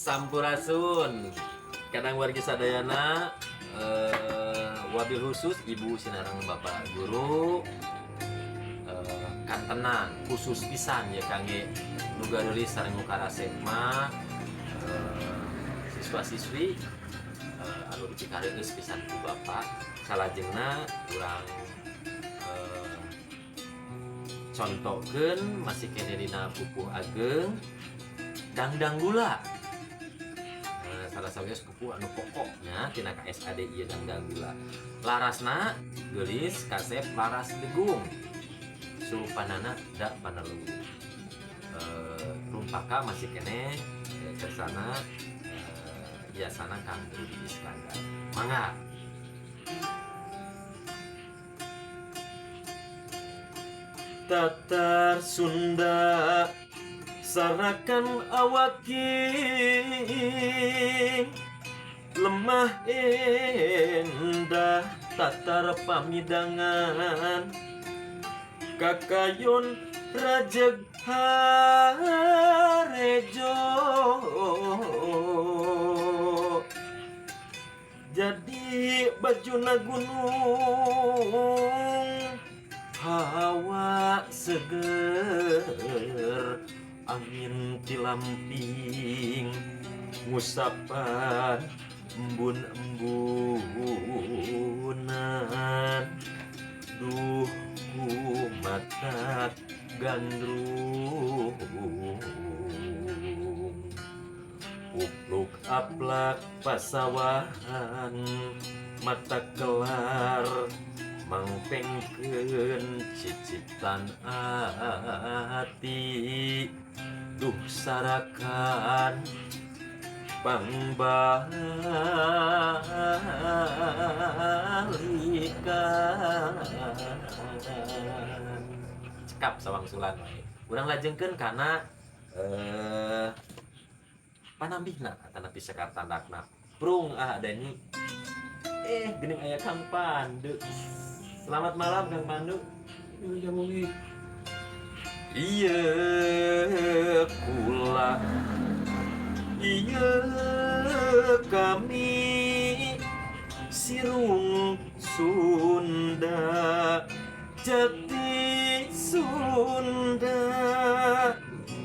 Sampurasun. Kadang wargi sadayana, wabil khusus Ibu sinareng Bapak Guru, kantenan khusus pisan ya kangge nu gareulis sareng nu karasep mah, siswa-siswi anu dipikareus pisan ku Bapak. Salajengna urang contohkeun masih keneh dina pupuh ageng dangdang gula. Salah satu pupuh anu pokoknya tina KSAD ieu dangdang gula. Larasna geulis, kasep, laras degung, surupanana da panelu. Rumpaka masih keneh kersana biasana Kang Rudi Iskandar. Mangga. Tatar Sunda sarakan awaking lemah endah tatar pamidangan kakayon rajeg harejo jadi bajuna gunung hawa seger angin tilamping ngusapan embun-embunan duh ku mata gandrung upluk aplak pasawahan mata kelar mangpengkeun cicitan ati duh sarakan pangbalikan. Cekap sawangsulan wae urang lajengkeun kana panambihna atanapi sekar tandakna prung. Ah, ada ini, geuning aya Kang Pandu. Selamat malam, Kang Pandu. Iya, Mugi. Iya kula, iya kami, sirung Sunda, jati Sunda.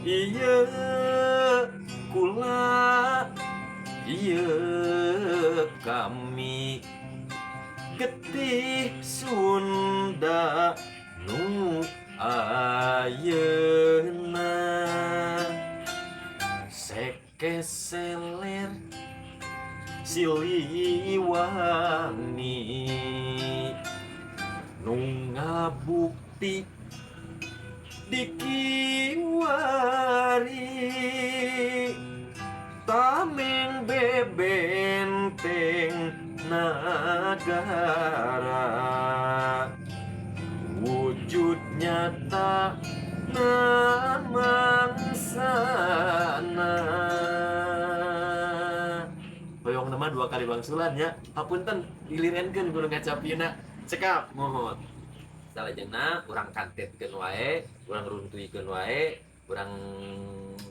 Iya kula, iya kami, getih Sunda nu ayeuna. Seke seler Siliwangi nu ngabukti dikiwari tameng bebenteng nagara wujud nyata namangsana. Hoyong nama dua kali wangsulan ya, hapunten dilirenkeun kudu ngacapina. Cekap mohon. Salajengna urang kantetkeun wae, urang runtuikeun wae, urang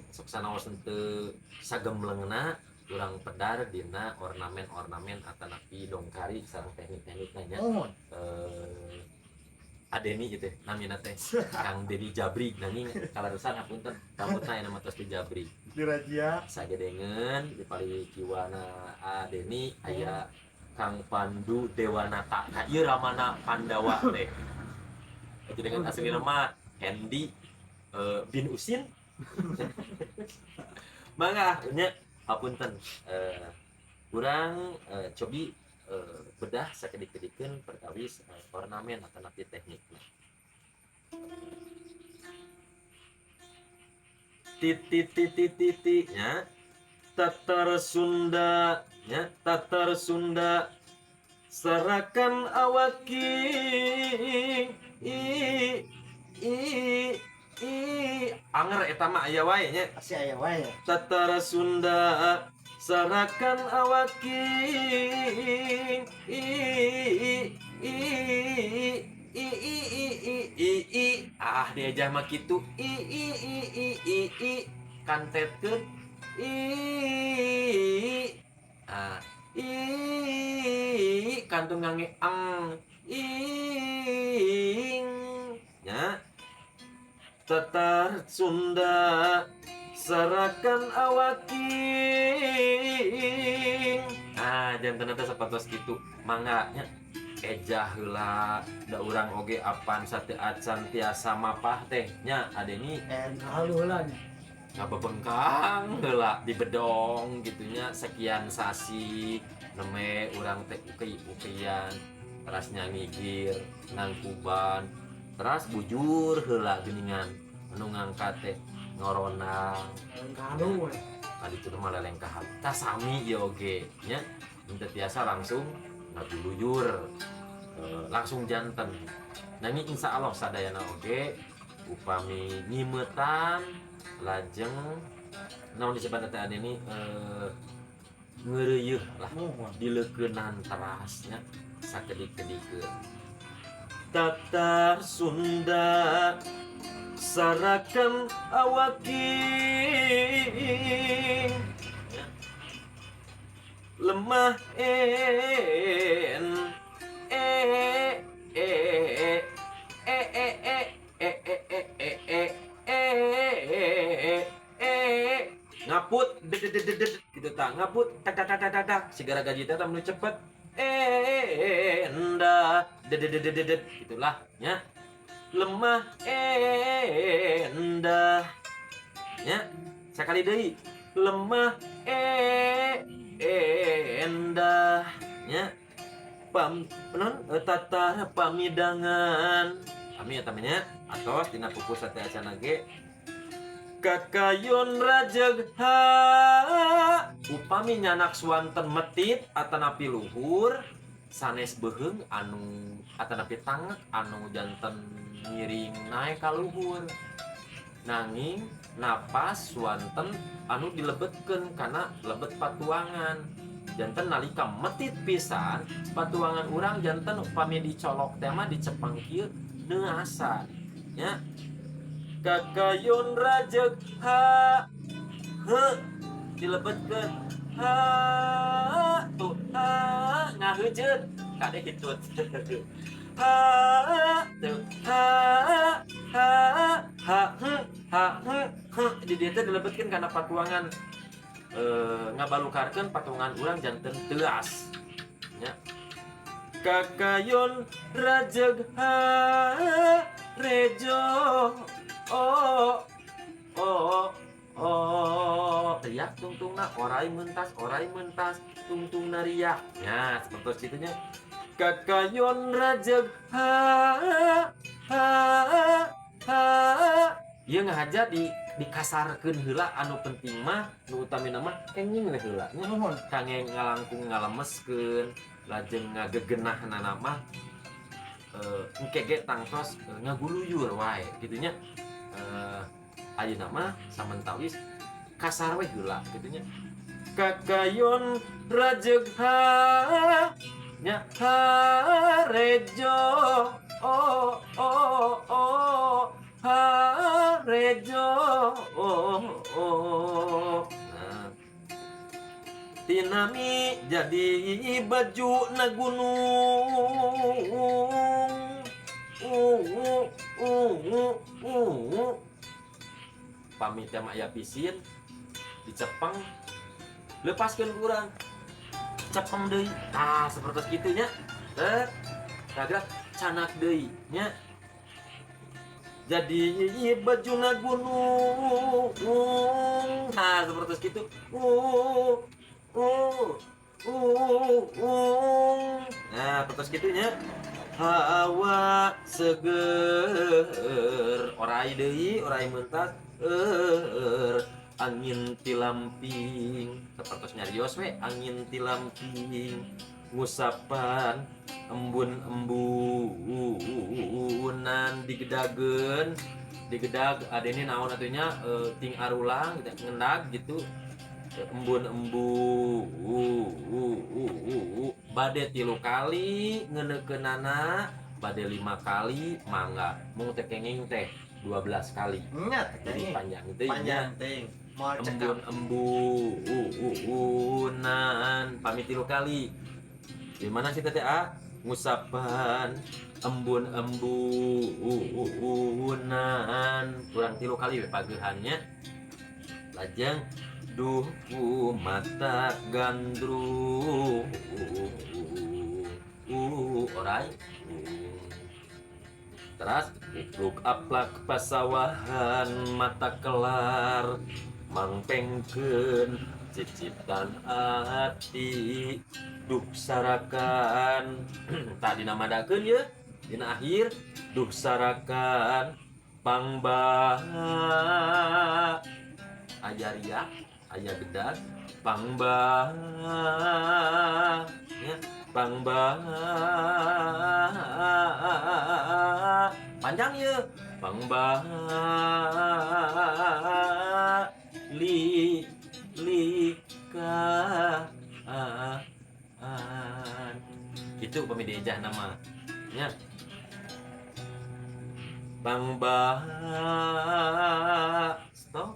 sok sanaos henteu sagemblengna urang pedar dina ornamen-ornamen atanapi dongkari sareng teknik-teknikna nya. Mohon. Adeni gitu namina teh Kang Dedi Jabri, nanging kalarusan hapunten rambutna aya mah tos di Jabri. Dirajia. Sagedengeun di palih kiwana Adeni aya Kang Pandu Dewanata. Nah, ieu ramana Pandawa teh. Jadi dengan asli nama Hendy bin Usin. Mangga nya, hapunten, urang cobi bedah sakedik-kedikeun perkawis ornamen atanapi teknikna. Titik titik titik nya Tatar Sunda nya, Tatar Sunda sarakan awaking i i i anger eta mah aya wae nya. Pasti aya wae. Tatar Sunda sarakan awaking i i i i i i i i ah diajah mah kitu i i i i i i kantetkeun I, ah, i, kantun ngangge eng, ing nya. Tatar Sunda sarakan awaking. Ah, janten teh sapertos kitu. Mangga nya, ejah heula, da urang oge apan sateuacan tiasa mapah teh nya, Adeni. Halu heula nya. Ngabebengkang heula di bedong gitu nya, sekian sasi neme urang teh uki-ukian, teras nyangigir nangkuban, teras bujur heula geuningan anu ngangkat teh ngoronang. Halu we. Kali itu mah lelengkahan tah sami ieu oge nya, teu tiasa langsung ngaguluyur, langsung janten. Nah, ini insya Allah sadayana oge upami nyimetan lajeng naon disebut teh ini, ngeureuyeih lah. Muhun. Dileukeunnan terasnya sakedik-kedikeun. Tatar Sunda sarakan awaking ya. Lemah en e e e e e e e e e e e e e ngaput de de de de de gitu tah, ngaput tak tak tak tak tak tak sigara gaji teh nu cepet endah de de de de de de gitulah nya. Lemah endah nya, sekali deui lemah endah nya. Pam non tata pamidangan kami ya tamanya atos dina pupu sateuacan ge. Kakayon rajeg ha, upami nyanak suanten metit atanapi luhur, sanes beheung anu atanapi tangek anu janten ngiring naek ka luhur, nanging napas suanten anu dilebetkeun kana lebet patuangan. Janten nalika metit pisan patuangan urang, janten upami dicolok teh mah dicepeng kieu neuasan nya. Kakayon rajeg ha, he dilebetkeun ha tuh, ha ngaheujeut kade hitut ha tuh, ha ha ha he ha he he di dieu teh dilebetkeun kana patuangan, ngabalukarkeun patuangan urang janten teuas nya. Kakayon rajeg ha rejo oh oh oh riak tungtungna orai mentas, orai mentas tungtungna riak nya, seperti itu nya. Kakayon rajeg ha ha ha. Ieu ngahaja di dikasarkeun heula, anu penting mah nu utamina mah kenging we heula nya. Nuhun. Kangge ngalangkung ngalemeskeun lajeng ngagegenahnana mah, engke ge tangtos ngaguluyur wae kitu nya. Ayeuna mah samentawis kasar we heula kitu nya. Kakayon rajeg ha nya ha rejo oh oh oh ha rejo oh oh. Nah, tinami jadi baju na gunung pamit teh mah aya pisin dicepeng, lepaskeun ku urang, cepeng deui tah, seperti kitu nya. Teh ragrag canak deui nya, jadi baju na gunung. Nah, seperti itu. Nah, seperti kitu nya. Hawa seger orai deui, orai mentas er angin tilamping, seperti nyarios we angin tilamping ngusapan embun-embunan digedageun digedag ada ini naon atunya, ting arulang gitu, ngendag gitu embun-embun bade 3 kali ngeneukeunana, bade 5 kali mangga, mung teh kenging teh 12 kali. Nya. Jadi panjang teh. Panjang teh. Moal cekap. Embun-embunan pamit tilu kali. Di mana sih teteh A? Ngusapan embun-embunan kurang tilu kali we pageuhannya. Lajeng duh ku mata gandrung orai. Teras upluk aplak pasawahan mata kelar mangpengkeun cicitan ati duh sarakan. Tadi namadakeun ye dina akhir duh sarakan pangba aya riak aya gedag pangba ya pangba panjang ye pangba li li ka an gitu pami diejah nama nya pangba stop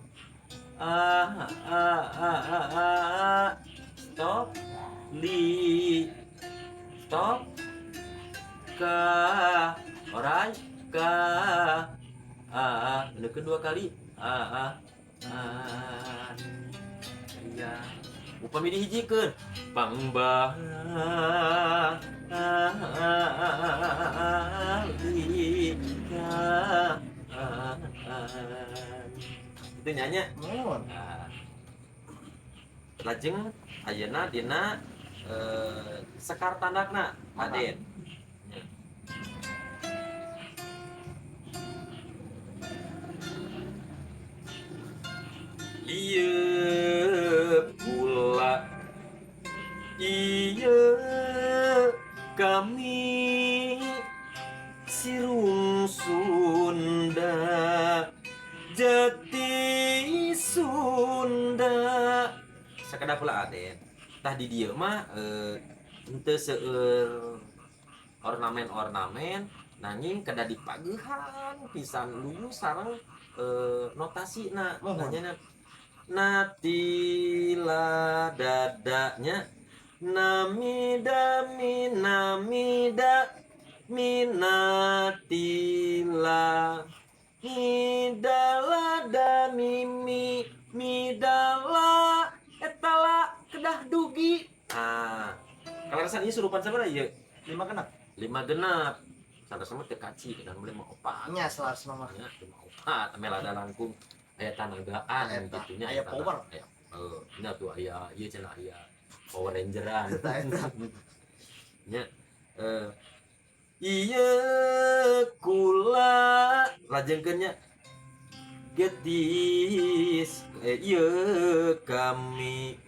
a a a a a stop li stop ka orai ka a a kedua kali a a a iya upami dihijikeun pangba li ka itu nyanyi. Mohon. Nah, lajeng ayeuna dina sekar tandakna Aden. Ieu kula ieu kami sirung Sunda jati Sunda sakedap pula Aden tah di dieu mah henteu seueur ornamen-ornamen nanging kedah dipageuhan pisan luyu sareng notasina nanyana natila dadanya nami dami nami da minatila midala dami mi midala etala kedah dugi. Nah, kalau ieu surupan sabaraha ieu? 5 genep. 5 genep. Salah sama teu kaci dan boleh mah opat. Nya salah mah. Nya lima opat ame lada langkung aya tanagaan gitu nya aya power. Aya nya tuh aya ieu cenah aya Power Rangeran. Nya ieu kula lajengkeun nya getis ieu kami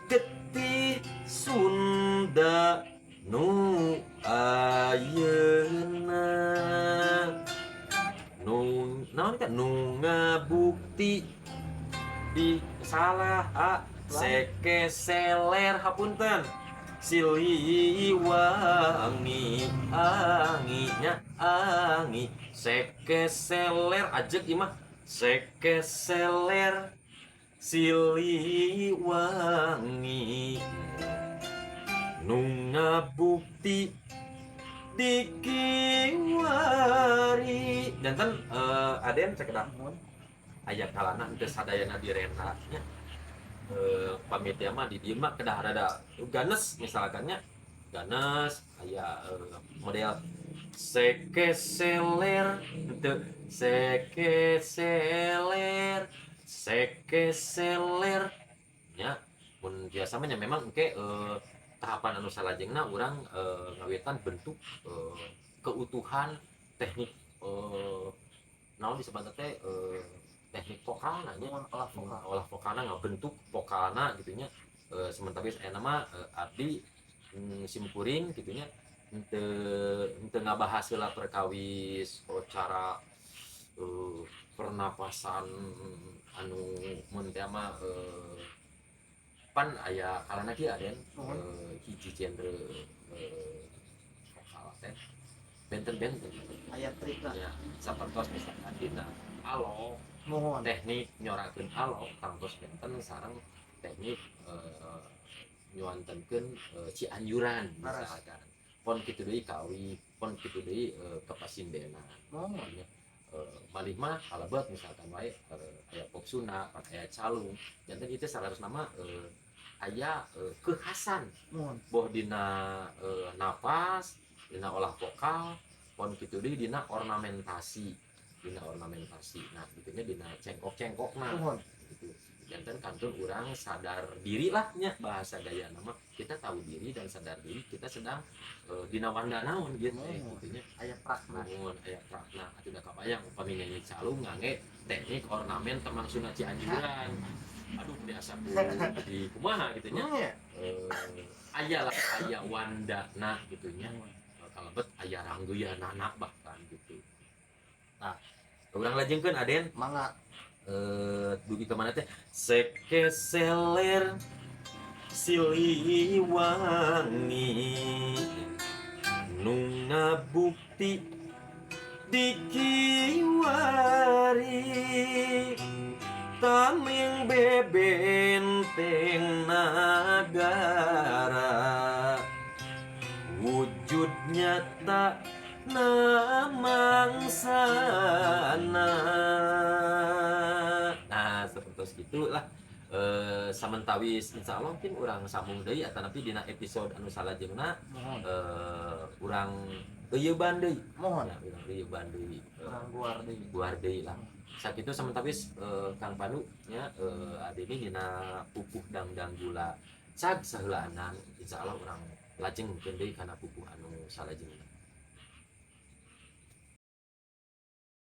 getih Sunda nu ayeuna nu naon kan nu ngabukti di salah a seke seler hapunten siliwangi anginya angi seke seler ajeg ieu mah seke seler siliwangi nu ngabukti dikiwari janten Aden sakedap aya kalana henteu sadayana direnda nya pamit mah di dieu mah kedah rada ganes misalkan nya ganes aya model seke seler henteu seke seler seke seler nya mun biasa mah nya memang engke tahapan anu salajengna urang ngawitan bentuk keutuhan teknik naon disebutna teh teknik vokalna nya olah vokal olah vokalna ngabentuk vokalna gitu nya sementara aya nama abdi simkuring gitu nya henteu ngabahas heula perkawis cara pernapasan anu mun teh mah pan aya kalana kieu Aden hiji genre vokal teh benten-benten aya trik lah ya sapertos misalkan dina alo Muhun. Teknik nyorakeun alok tangtos benten sareng teknik nyuantenkeun Cianjuran misalkan, pon kitu deui kawih, pon kitu deui kepasindenan. Muhun. Nya, malih mah kalebet misalkan wae aya pop Sunda, pan aya calung. Janten itu saleresna mah aya kekhasan boh dina nafas, dina olah vokal, pon kitu deui dina ornamentasi, dina ornamentasi. Nah, gitunya dina cengkok-cengkokna gitu. Janten kantun urang sadar diri lah nya, bahasa gaya nama kita tahu diri dan sadar diri kita sedang dina wanda naon gitu eh, gitu nya. Aya prakna. Muhun, aya prakna. Atuh da kabayang upami nyanyi calung ngangge teknik ornamen tembang Sunda Cianjuran, aduh, biasa ku jadi kumaha gitu nya. Aya lah, aya wandana gitu nya. Kalebet aya ranggeyanana bahkan gitu. Nah, urang lajengkeun, Aden. Mangga. Dugi kemana teh? Seke seler Siliwangi nu ngabukti dikiwari tameng bebenteng nagara wujud nyata namangsana. Nah, seperti itulah. Samentawis insya Allah mungkin urang sambung deui atau nanti dina episode anu salajengna. Muhun. Urang euyeuban deui. Muhun. Ya, urang euyeuban deui. Urang guar deui. Guar deui lah. Sakitu samentawis, Kang Pandu nya, ade ini dina pupuh dangdang gula cag saheulaanan. Insya Allah urang lajeng mungkin deui kana pupuh anu salajengna.